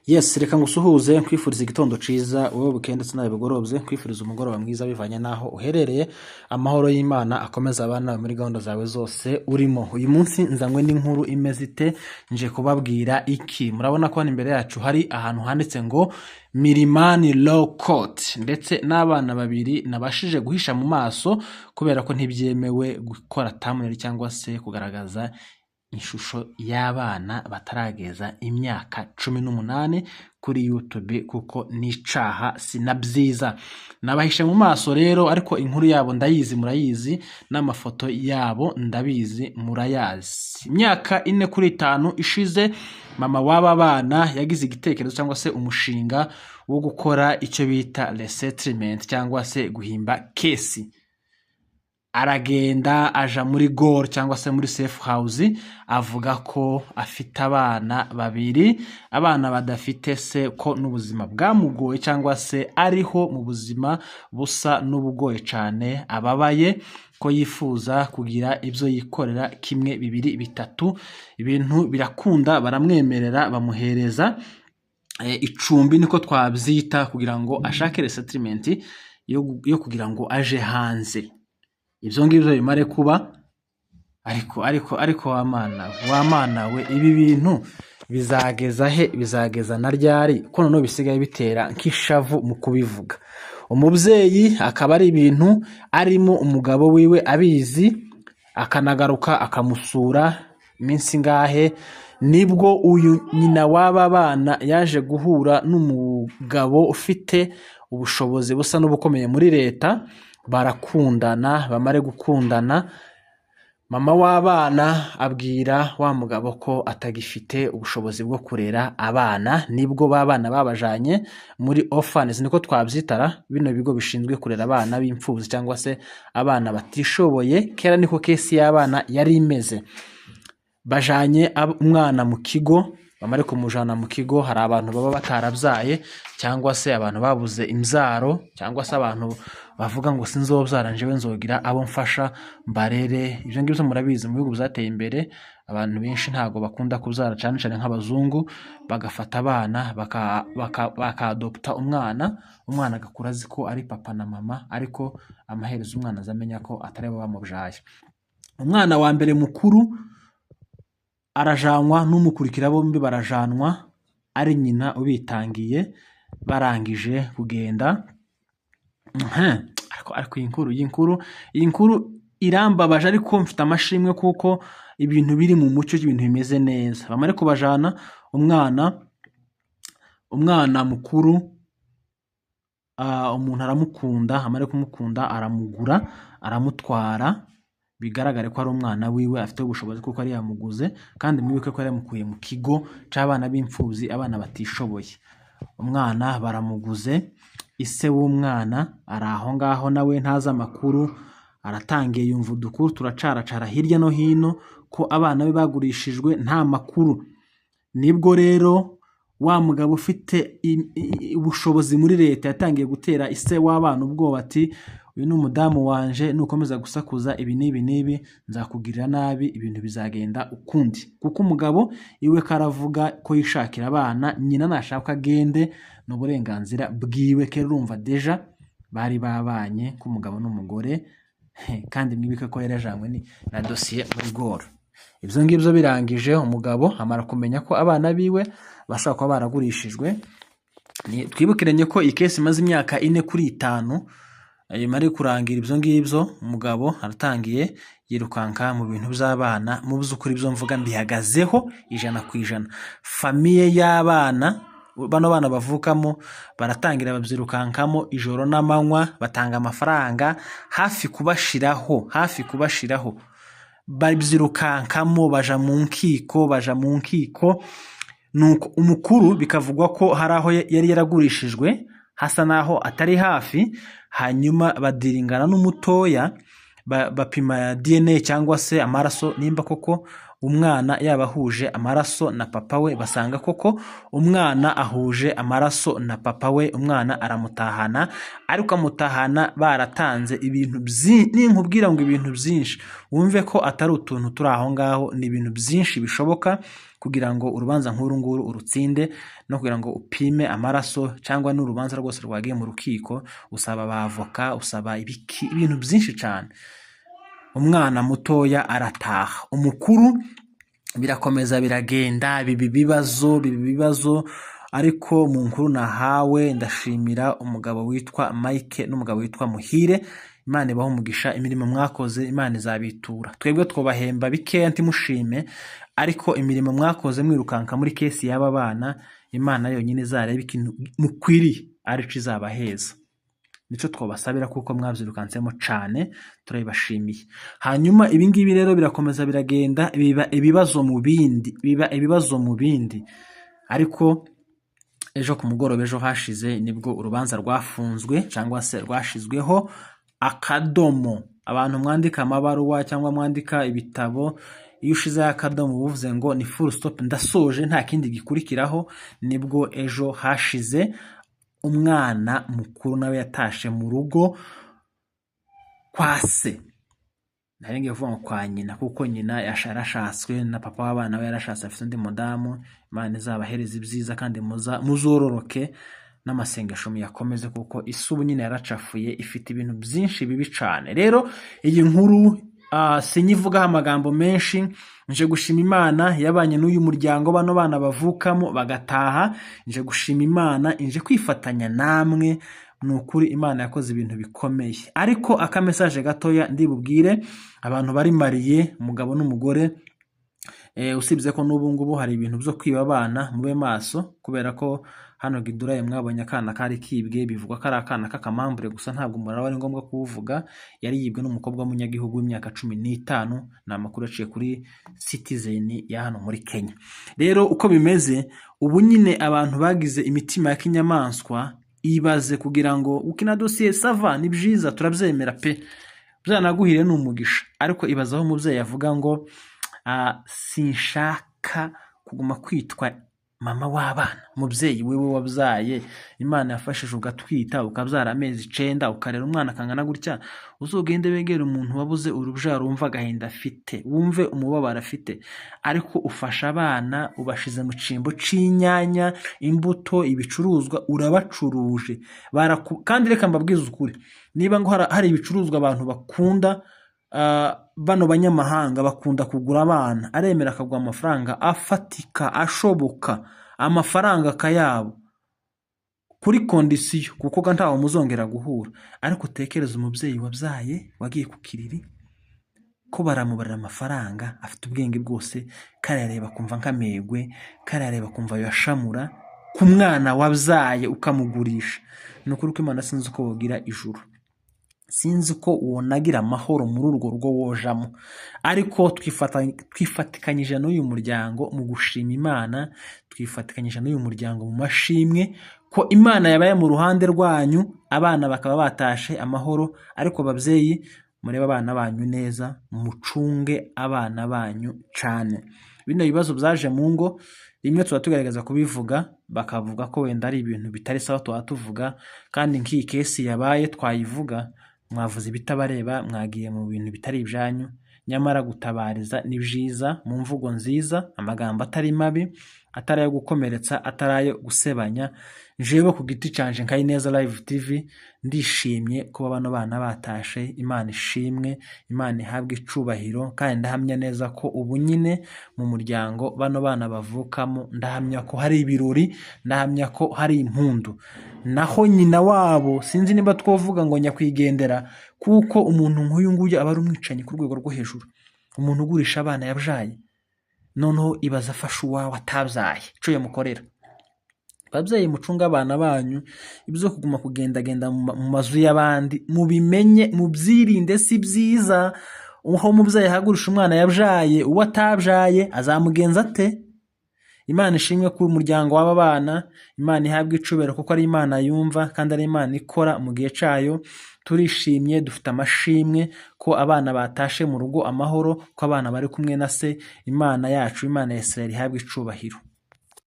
Yes, reka ngusuhuze, nkwifuriza igitondo ciza wowe bukeye ndetse nawe bugorobye, nkwifuriza umugoroba mwiza bivanye n'aho uherereye. Amahoro y'Imana akomeza abana muri gahunda zawe zose urimo. Uyu munsi nzanywe n'inkuru imeze ite? Nje kubabwira iki? Murabona ko hano imbere yacu hari ahantu handitse ngo Milimani Law Court, ndetse n'abana babiri nabashije guhisha mu maso kubera ko ntibyemewe gukora thumbnail cyangwa se kugaragaza ishusho y'abana batarageza imyaka 18 kuri YouTube, kuko n'icaha si na byiza. Nabahishe mu maso rero, ariko inkuru yabo ndayizi, murayizi, n'amafoto yabo ndabizi, murayazi. Imyaka 4 kuri 5 ishize, mama w'aba bana yagize igitekerezo cyangwa se umushinga wo gukora icyo bita resettlement cyangwa se guhimba case. Aragenda aja muri GOL cyangwa se muri safe house, avuga ko afite abana babiri, abana badafite se, ko n'ubuzima bwamugoye cyangwa se ariho mu buzima busa n'ubugoye cyane, ababaye, ko yifuza kugira ibyo yikorera, kimwe, bibiri, bitatu. Ibintu birakunda, baramwemerera, bamuhereza icumbi, niko twabyita, kugira ngo ashake resettlement yo kugira ngo aje hanze. Ibyo ngibyo bimare kuba, ariko wamana wamana we, ibi bintu bizageza he? Bizageza na ryari, ko noneho bisigaye bitera nk'ishavu mu kubivuga? Umubyeyi akaba ari ibintu arimo, umugabo wiwe abizi, akanagaruka akamusura iminsi ingahe. Nibwo uyu nyina w'aba bana yaje guhura n'umugabo ufite ubushobozi busa n'ubukomeye muri leta, barakundana. Bamare gukundana, mama w'abana abwira wa mugabo ko atagifite ubushobozi bwo kurera abana. Nibwo ba bana babajanye muri orphans, niko twabyitara, bino bigo bishinzwe kurera abana b'imfubyi cyangwa se abana batishoboye. Kera niko case y'abana yari imeze. Bajanye umwana mu kigo, bamare kumujana mu kigo, hari abantu baba batarabyaye cyangwa se abantu babuze imbyaro cyangwa se abantu bavuga ngo sinzobyara, njyewe nzogira abo mfasha mbarere. Ibyo ngibyo murabizi, mu bihugu byateye imbere abantu benshi ntabwo bakunda kubyara, cyane cyane nk'abazungu, bagafata abana bakadopta umwana, umwana agakura azi ko ari papa na mama, ariko amaherezo umwana azamenya ko atari bo bamubyaye. Umwana wa mbere mukuru arajanwa n'umukurikira, bombi barajanwa ari nyina ubitangiye. Barangije kugenda, ariko iyi nkuru irambabaje, ariko mfite amashimwe kuko ibintu biri mu mucyo, ibintu bimeze neza. Bamare kubajana, umwana mukuru umuntu aramukunda, amare kumukunda aramugura, aramutwara, bigaragare ko ari umwana wiwe, afite ubushobozi kuko yari yamuguze. Kandi mwibuke ko yari yamukuye mu kigo c'abana b'imfubyi, abana batishoboye. Umwana baramuguze, ise w'umwana ari aho ngaho nawe ntazi amakuru, aratangiye yumva udukuru turacaracara hirya no hino ko abana be bagurishijwe, nta makuru. Nibwo rero wa mugabo ufite ubushobozi muri leta yatangiye gutera ise w'abana ubwoba, ati: "Uyu ni umudamu wanje, nukomeza gusakuza ibi n'ibi n'ibi nzakugirira nabi, ibintu bizagenda ukundi." Kuko umugabo iwe karavuga ko yishakira abana, nyina nashaka agende ni uburenganzira bwiwe. Kera urumva déjà bari babanye k'umugabo n'umugore, kandi mwibuke ko yari yajanywe na dosiye muri GOL. Ibyo ngibyo birangije, umugabo amara kumenya ko abana biwe bashobora kuba baragurishijwe. Twibukiranye ko iyi case imaze imyaka 4 kuri 5. Imara kurangira ibyo ngibyo, umugabo aratangiye yirukanka mu bintu by'abana. Mu by'ukuri ibyo mvuga mbihagazeho 100%. Famille y'abana, bano bana bavukamo, baratangira babyirukankamo ijoro n'amanywa, batanga amafaranga hafi kubashiraho, hafi kubashiraho. Babyirukankamo, baja mu nkiko, baja mu nkiko. Nuko umukuru bikavugwa ko hari aho yari yaragurishijwe hasa naho atari hafi. Hanyuma badiringana n'umutoya, bapima DNA cyangwa se amaraso nimba koko umwana yaba ahuje amaraso na papa we. Basanga koko umwana ahuje amaraso na papa we, umwana aramutahana, ariko amutahana baratanze ibintu byinshi. Ninkubwira ngo ibintu byinshi, wumve ko atari utuntu turi aho ngaho, ni ibintu byinshi bishoboka kugira ngo urubanza nk'uru nguru urutsinde, no kugira ngo upime amaraso cyangwa n'urubanza rwose rwagiye mu rukiko, usaba abavoka, usaba ibiki, ibintu byinshi cyane. Umwana mutoya arataha, umukuru birakomeza biragenda, biba ibibazo, biba ibibazo. Ariko mu nkuru nahawe, ndashimira umugabo witwa Mike n'umugabo witwa Muhire. Imana ibahe umugisha, imirimo mwakoze Imana izabitura. Twebwe twabahemba bikeya ntimushime, ariko imirimo mwakoze mwirukanka muri case y'aba bana, Imana yonyine izareba ikintu mukwiriye arico izabaheza. Nico twabasabira kuko mwabyirukansemo cane, turabibashimiye. Hanyuma ibi ngibi rero birakomeza biragenda, biba ibibazo mu bindi, biba ibibazo mu bindi. Ariko ejo ku mugoroba, ejo hashize, nibwo urubanza rwafunzwe cyangwa se rwashizweho akadomo. Abantu mwandika amabaruwa cyangwa mwandika ibitabo, iyo ushizeho akadomo uba uvuze ngo ni full stop, ndasoje, nta kindi gikurikiraho. Nibwo ejo hashize umwana mukuru nawe yatashe mu rugo kwa se. Nari ngiye kuvuga ngo kwa nyina, kuko nyina yarashatswe na papa w'abana we, yarashatse afite undi mudamu. Imana izabahereza ibyiza kandi muzororoke, n'amasengesho muyakomeze, kuko isi ubu nyine yaracafuye, ifite ibintu byinshi bibi cane. Rero iyi nkuru sinyivugaho amagambo menshi, nje gushima Imana yabanye n'uyu muryango, bano bana bavukamo bagataha. Nje gushima Imana, nje kwifatanya namwe. Ni ukuri Imana yakoze ibintu bikomeye. Ariko aka message gatoya ndibubwire abantu bari marié, umugabo n'umugore, usibye ko n'ubu ngubu hari ibintu byo kwiba abana, mube maso, kubera ko hano Githurai mwabonye akana kari kibwe, bivugwa ko ari akana k'akamambure gusa, ntabwo umuraba ari ngombwa kuwuvuga. Yari yibwe n'umukobwa w'umunyagihugu w'imyaka 15, ni amakuru yaciye kuri Citizen ya hano muri Kenya. Rero uko bimeze ubu nyine, abantu bagize imitima ya kinyamaswa. Ibaze kugira ngo ukina dosiye, ça va, ni byiza, turabyemera pe, byanaguhire ni umugisha. Ariko ibaze aho umubyeyi avuga ngo sinshaka kuguma kwitwa mama w'abana. Umubyeyi wewe wabyaye, Imana yafashije ugatwita, ukabyara amezi 9, ukarera umwana akangana gutya, uzogende wegere umuntu wabuze urubyaro, wumve agahinda afite, wumve umubabaro afite. Ariko ufasha abana, ubashize mu cimbo c'inyanya, imbuto, ibicuruzwa, urabacuruje. Kandi reka mbabwize ukuri, niba ngo hari ibicuruzwa abantu bakunda, bano banyamahanga bakunda kugura abana. Aremera akaguha amafaranga afatika ashoboka, amafaranga akayabo kuri condition, kuko ga ntawe muzongera guhura. Ariko utekereze umubyeyi wabyaye, wagiye ku kiriri, ko baramubarira amafaranga, afite ubwenge bwose, karayareba kumva nk'amegwe, karayareba kumva yashamura ku mwana wabyaye ukamugurisha. Ni ukuri ko Imana, sinzi uko wogira ijuru, sinzi ko wonagira amahoro muri urwo rugo wojamo. Ariko twifatikanyije n'uyu muryango mu gushima Imana, twifatikanyije n'uyu muryango mu mashimwe ko Imana yabaye mu ruhande rwanyu, abana bakaba batashe amahoro. Ariko ababyeyi, murebe abana banyu neza, mucunge abana banyu cane. Bino bibazo byaje mu ngo, rimwe tuba tugerageza kubivuga, bakavuga ko wenda ari ibintu bitari sawa tuba tuvuga. Kandi nk'iyi case yabaye twayivuga, mwavuze ibitabareba, mwagiye mu bintu bitari ibyanyu. Nyamara gutabariza ni byiza mu mvugo nziza, amagambo atari mabi, atari ayo gukomeretsa, atari ayo gusebanya. Jewe ku giti canje nka Ineza Live TV, ndishimye kuba bano bana batashe. Imana ishimwe, Imana ihabwe icubahiro. Kandi ndahamya neza ko ubu nyine mu muryango bano bana bavukamo, ndahamya ko hari ibirori, ndahamya ko hari impundu. Naho nyina wabo, sinzi niba twovuga ngo nyakwigendera, kuko umuntu nk'uyu nguyu aba ari umwicanyi ku rwego rwo hejuru, umuntu ugurisha abana yabyaye. Noneho ibaze afashe uwawe atabyaye, ico yamukorera. Babyeyi, mucunge abana banyu. Ibyo kuguma kugendagenda mu mazu y'abandi, mubimenye, mubyirinde, si byiza. Aho umubyeyi ahagurisha umwana yabyaye, uwo atabyaye azamugenza ate? Imana ishimwe ku muryango w'aba bana, Imana ihabwe icubero kuko ari Imana yumva kandi ari Imana ikora mu gihe cyayo. Turishimye, dufite amashimwe ko abana batashe mu rugo amahoro, ko abana bari kumwe na se. Imana yacu, Imana ya Israel ihabwe icubahiro.